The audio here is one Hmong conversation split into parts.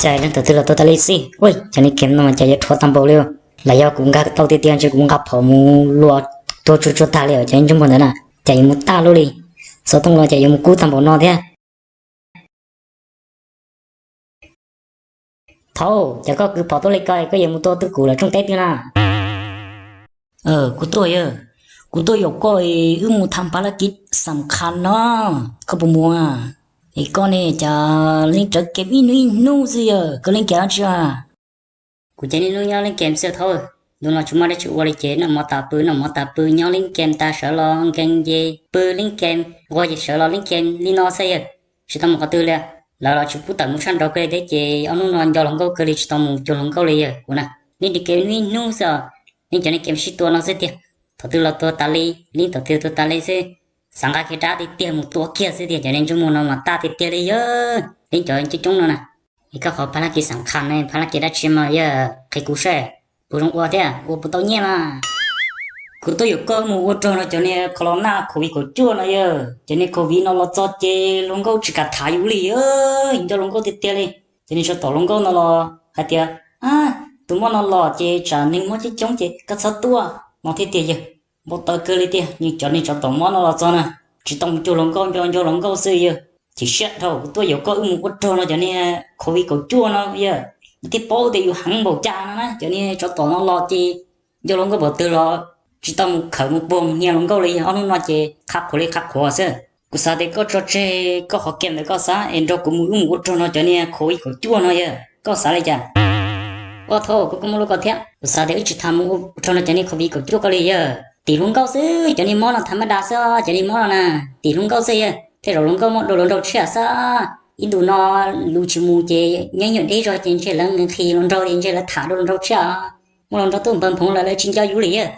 Cas leej thaum twg los tuag tas li xwb ua, cov niag game no mas cas yuav rhuav tag npaum li. Lam yog kuv nkag tau tiag tiag ntshe kuv nqa phom mus luas tuag tsuag tsuag tag li os cov niag ntsej muag ntawd na. Cas yuav mus tag luaj li, xov tooj los cas yuav mus kub tag npaum no thiab. Thaum cas koj kwv phom tuaj li ko koj yuav mus tua twg kuv lawm rooj teb twg na? Kuv tuaj yog, kuv tuaj yaum koj wb mus tham pab lab kiv xam khas no, koj puas mus? Es koj ne cas leej rawv game ib hnub ib hnub xwb yog koj leej game dab tsi? Kuv ces niaj hnub nyob leej game xwb thaum, ntu no tsis muaj dab tsi ua li ces noj mov tas pw, noj mov tas pw nyob leej game tas sawv los nkees ces pw leej game, nquag ces sawv los leej game li no xwb yog, tsis tau mus qhov twg li. Lawv los tsis pub tawm mus sab nraud kawg li thiab ces ob hnub no nco hluas nkauj kawg li tsis tau mus cuag hluas nkauj li yog kuv na. Leej game ib hnub xwb os, leej cov niag game sib tua no xwb tiag. Thaum twg los tuag tas li, leej thaum twg tuag tas li xwb. Xav nqa kiag rab tiag tiag mus tua kiag xwb tiag, cov niag ntsej muag no mas tag tiag tiag li yog leej cov coob coob no na. Es koj qhov pab lab kiv xam khas ne, pab lab kiv dab tsi mas yog qhia kuv saib, puas zoo ua thiab ua puas tau nyiaj mas. Kuv tuaj yaum koj mus ua rog no cov niag kho los naj covid kaum cuaj no yog, cov niag covid no los txog ces hluas nkauj tsis kam tham yus li, nco hluas nkauj tiag tiag li. Cov niag tsov tom hluas nkauj no los hais tias, tus mob no los ces tsam neeg mob coob coob ces koj txhob tuaj no thiab tiag yog. Npau taws kawg li tiag, cov niag tsov tom mob no los txog na, tsis tau mus cuag hluas nkauj, nco nco hluas nkauj xwb yog. Chim siab dhau, kuv tuaj yaum koj wb mus ua rog no cov niag covid kaum cuaj no yog, thiaj paub tias yus heev npaum cas no na. Cov niag tsov tom no los ces nco hluas nkauj npaum twg los tsis tau mus khawm mus puag mus hnia hluas nkauj li, ob hnub no ces qha qhuav li qha qhuav xwb. Kuv xav tias koj tso tseg koj qhov game ntawd koj xav es nrog kuv mus wb mus ua rog no cov niag covid kaum cuaj no yog, koj xav li cas? Ua thaum kuv kuj muaj lub ko thiab, kuv xav tias wb tsis tham mus ua rog no cov niag covid kaum cuaj ko li yog. Tim hluas nkauj xwb, cov niag mob no tham maj das xwb, cov niag mob no na, tim hluas nkauj xwb yog, thiaj zaum hluas nkauj muaj dua hluas nraug tshiab xwb. Ib ntus no lus tsis mus ces nyob nyuam deb zog ces ntshe lawv nqhis hluas nraug ces ntshe lawv tham dua hluas nraug tshiab. Muaj hluas nraug tuaj npawg nphoov lawv lawv tsis nco yus li yog.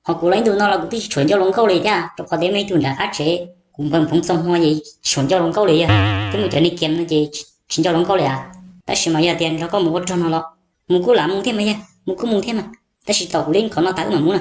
Ho kuv los ib ntus no los kuv twb tsis tshua nco hluas nkauj li thiab, rau qhov tias muaj ib tug nram qab tsev kuv npawg nphoov txog hmo ces tsis tshua nco hluas nkauj li yog. Twb muaj cov niag game no ces tsis nco hluas nkauj li as. Tab sis mas yog tias nrog koj mus ua rog no los mus kuj lam mus thiab mas yog, mus kuj mus thiab mas, tab sis tom kuv li qhov no tas wb mam mus na.